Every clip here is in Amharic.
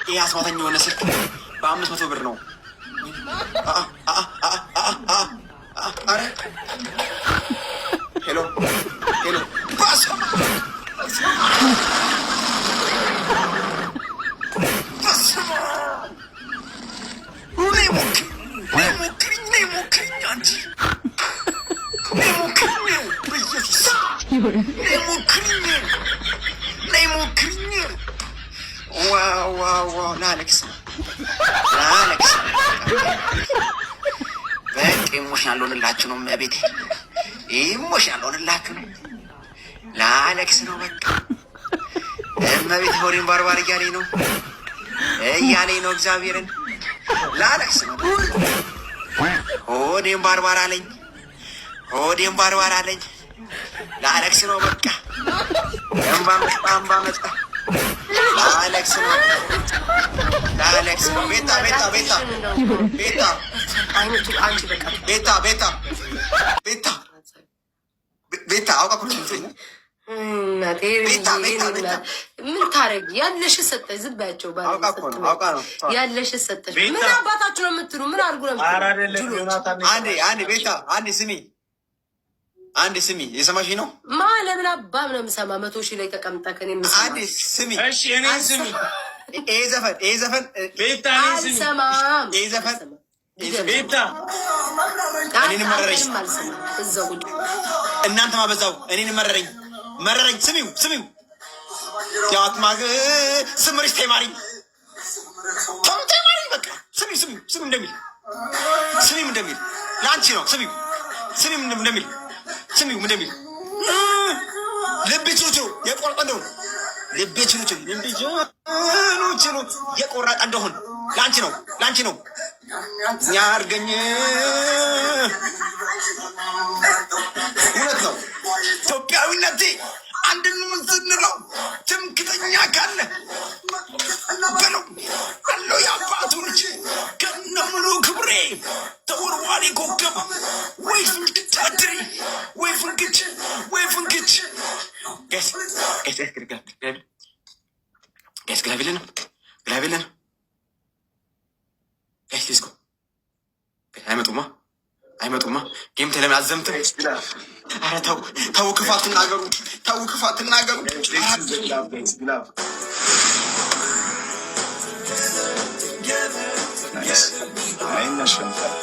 ይህ አስማተኛ የሆነ ስልክ በ500 ብር ነው። አረ hello hello፣ በስመ አብ፣ በስመ አብ! ነይ ሞክሪኝ፣ ነይ ሞክሪኝ፣ ነይ ሞክሪኝ፣ አንቺ ነይ ሞክሪኝ፣ በኢየሱስ ነይ ሞክሪኝ፣ ነይ ሞክሪኝ። Wow wow wow! ላለቅስ ነው፣ ላለቅስ ነው። በቃ emotional ሆንላችሁ ነው። ቤቴ emotional ሆንላችሁ ነው። ላለቅስ ነው በቃ። እመቤቴ ሆዴን ባርባር እያለኝ ነው፣ እያለኝ ነው። እግዚአብሔርን ላለቅስ ነው። ሆዴን ባርባር አለኝ። ሆዴን ባርባር አለኝ። ላለቅስ ነው በቃ። እምባ መጣ፣ እምባ መጣ። ላለቅስ ነው፣ ላለቅስ ነው። ቤታ፣ ቤታ፣ ቤታ፣ ቤታ፣ ቤታ፣ ቤታ፣ ቤታ፣ ቤታ፣ አውቃ እኮ ነው የምትለኝ። ቤታ፣ ቤታ፣ ቤታ። ምን ታረጊ? ያለሽ ሰጠሽ። ዝም በያቸው። አውቃ እኮ ነው፣ አውቃ ነው። ያለሽ ሰጠሽ። ምን አባታችሁ ነው የምትሉ? ምን አድርጉ ነው የምትሉ? አንዴ፣ አንዴ ቤታ፣ አንዴ ስሚ፣ አንዴ ስሚ፣ የሰማሽ ነው? ማ ለምን አባም ነው የምሰማ? 100,000 ላይ ተቀምጣ ከኔ የምሰማ? አንዴ ስሚ። እሺ፣ እኔን ስሚ። ይሄ ዘፈን ቤታ፣ እኔን ስሚ። አልሰማም። ይሄ ዘፈን ቤታ። እኔን መረረኝ። አልሰማም። እዛው ቁጭ። እናንተ ማበዛው፣ እኔን መረረኝ፣ መረረኝ። ስሚው፣ ስሚው፣ ያትማግ ስምርሽ ተማሪኝ፣ ተማሪኝ። በቃ ስሚው፣ ስሚው፣ ስሚው እንደሚል፣ ስሚው እንደሚል፣ ለአንቺ ነው። ስሚው፣ ስሚው እንደሚል፣ ስሚው እንደሚል፣ ልብ ችሉ የቆረጠ እንደሆን፣ ልብ ችሉ፣ ልብ ችሉ ችሉ የቆረጠ እንደሆን፣ ለአንቺ ነው፣ ለአንቺ ነው ያርገኝ። እውነት ነው። ኢትዮጵያዊነቴ አንድን ስንለው ትምክተኛ ካለ በለው አለው የአባቱ ልጅ ከነ ሙሉ ክብሬ ተወርዋሪ ኮከብ፣ ወይ ፍንክች አድሪ፣ ወይ ፍንክች፣ ወይ ፍንክች። Guys, guys, guys, glove የለንም፣ glove የለንም። Guys, let's go። አይመጡማ፣ አይመጡማ። Game ለምን አዘምትም? ኧረ ተው፣ ተው፣ ክፋት ትናገሩ፣ ተው፣ ክፋት ትናገሩ። Glove. Nice. አይ እናሸንፋለን።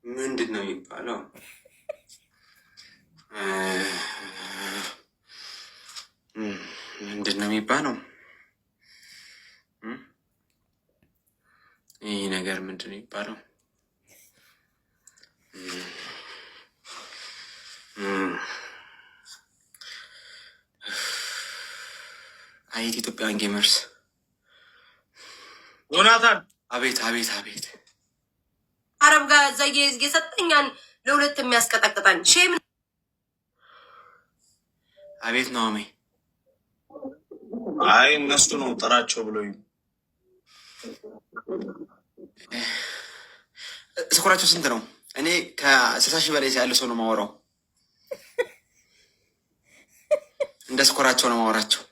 ምንድን ነው የሚባለው? ምንድን ነው የሚባለው? ይህ ነገር ምንድን ነው የሚባለው? አቤት Ethiopian gamers። ዮናታን። አቤት፣ አቤት፣ አቤት። አረብ ጋር እዛ የሰጠኛን ለሁለት የሚያስቀጠቅጠን shame። አቤት ናኦሚ። አይ እነሱ ነው ጥራቸው ብሎኝ። Score ኣቸው ስንት ነው? እኔ ከ60,000 በላይ ያለ ሰው ነው የማወራው። እንደ score ኣቸው ነው የማወራቸው።